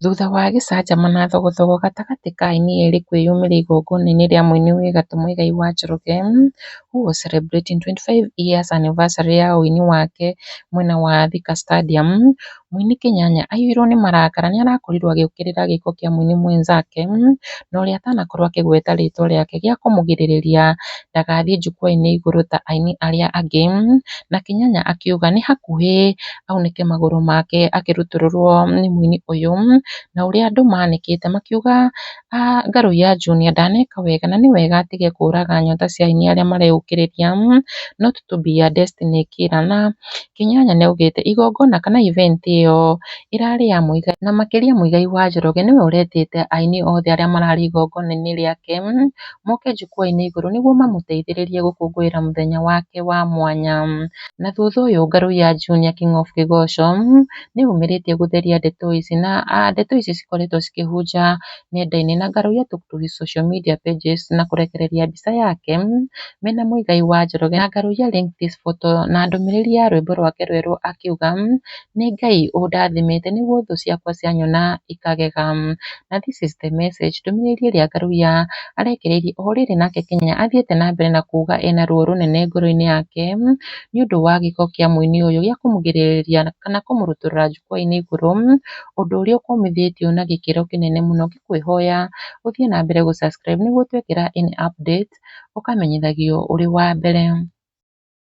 Thutha wa gĩcanjama na thogothogo gatagatĩ ka aini erĩ kwĩyumĩria igongona-inĩ rĩa mũini wĩ gatũ Muigai wa Njoroge who was celebrating 25 years anniversary ya ũini wake mwena wa Thika Stadium, mũini Kĩnyanya aiyũirwo nĩ marakara nĩarakorirwo agĩũkĩrĩra gĩko kĩa mũini mwenzake na ũrĩa atanakorwo akĩgweta rĩtwa rĩake gĩa kũmũgirĩrĩria ndagathiĩ jukwaa-inĩ igũrũ ta aini arĩa angĩ, na Kĩnyanya akiuga nĩ hakuhĩ aunĩke magũrũ make akĩrutũrũrwo nĩ mũini ũyũ, na ũrĩa andũ manĩkĩte makiuga Ngaruiya Junior ndaneka wega na nĩ wega atige kũraga nyota cia aini arĩa mareyũkĩrĩria not to be a destiny killer na Kĩnyanya nĩaugĩte igongona kana event ĩyo ĩrarĩ ya Muigai na makĩria Muigai wa Njoroge nĩwe ũretĩte aini othe arĩa mararĩ igongona-inĩ rĩake moke jukwaa-inĩ igũrũ nĩguo mamũteithĩrĩrie gũkũngũĩra mũthenya wake wa mwanya. Na thutha ũyũ Ngaruiya Junior King of Kĩgoco nĩeyumĩrĩtie gũtheria ndeto ici na ndeto ici cikoretwo cikĩhunja nenda-inĩ na Ngaruiya took to his social media pages na kũrekereria mbica yake mena Muigai wa Njoroge na Ngaruiya linked this photo na ndũmĩrĩri ya rwĩmbo rwake rwerũ akiuga nĩ Ngai ũndathimĩte nĩguo thũ ciakwa cianyona ikagega na this is the message ndũmĩrĩri ĩrĩa Ngaruiya arekereirie o rĩrĩ nake Kĩnyanya athiĩte na mbere na kuga ena ruo rũnene ngoro-inĩ yake nĩ ũndũ wa gĩko kĩa mũini ũyũ gĩa kũmũgirĩrĩria kana kũmũrutũrũra jukwaa-inĩ igũrũ ũndũ ũrĩa ũkũmithĩtio na gĩkĩro kĩnene mũno ngĩkwĩhoya ũthiĩ na mbere gũ subscribe nĩguo twekĩra any update ũkamenyithagio ũrĩ wa mbere.